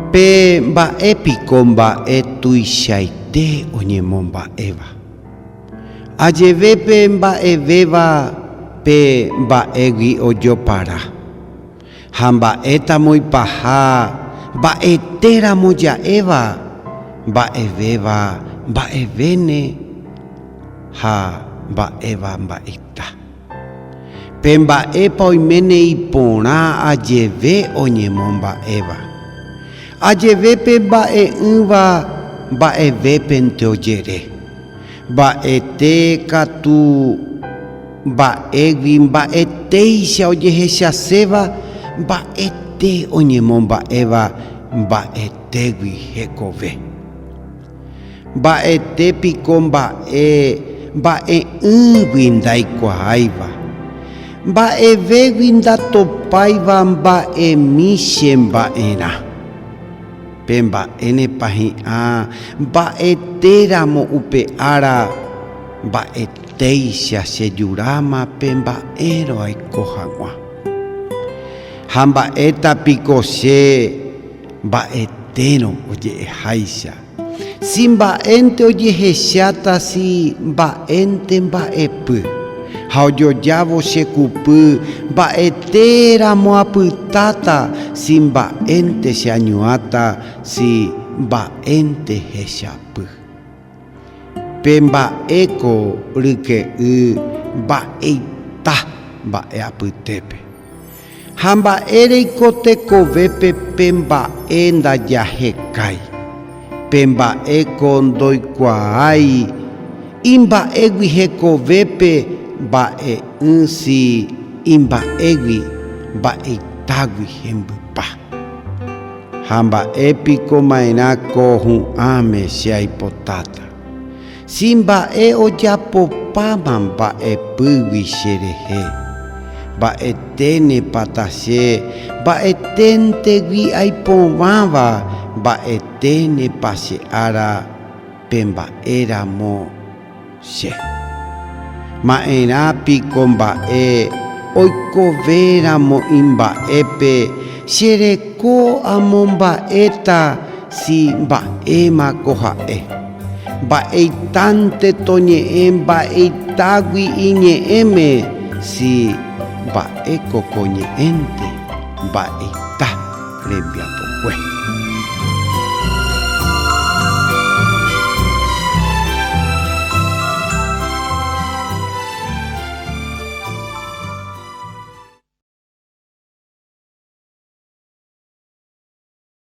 Pe mba'e piko mba'e tuichaite oñemomba'éva. Ajeve pe mba'evéva pe mba'égui ojopara. Ha mba'étamo ipaha mba'etéramo ja'éva, mba'evéva mba'evéne ha mba'éva mba'eita. Pe mba'épa oiméne iporã ajeve oñemomba'éva. Ajeve pe mba'e'ỹva mba'evépente ojere. Mba'ete katu mba'égui mba'etéicha ojehechaséva mba'ete oñemomba'éva mba'etégui hekove. Mba'ete piko mba'e mba'e'ỹgui ndaikuaáiva? Mba'evégui ndatopáiva mba'emi che mba'erã. Pe mba'énepa hi'ã mba'ete ramo upe ára mba'etéicha che juráma pe mba'érõ aiko hag̃ua. Ha mba'éta piko che Mba'etérõ oje'eháicha. Si mba'énte ojehecháta si mba'énte mba'epy. Ha ojojávo che kupy mba'ete ramo apytáta si mba'énte che añuãta si mba'énte hechapy. Pe mba'éko ryke'y mba'eita mba'e apytépe. Ha mba'éreiko tekovépe pe mba'e ndajahekái? Pe mba'éko ndoikuaái imba'égui hekovépe mba'e'ỹ si imba'égui mba'eitágui hembypa. Ha mba'e piko ma'erã ko hu'ãme che aipotáta? Si mba'e ojapopáma mba'epýgui che rehe, mba'eténepa tache mba'eténtegui aipovãva mba'eténepa che ára pe mba'e ramo che. Ma'erã piko mba'e oikove ramo imba'épe che reko amomba'éta si mba'éma ko ha'e. Mba'eitánte toñe'ẽ mba'eitágui iñe'ẽme si mba'éko ko ñe'ẽnte mba'eita rembiapokue.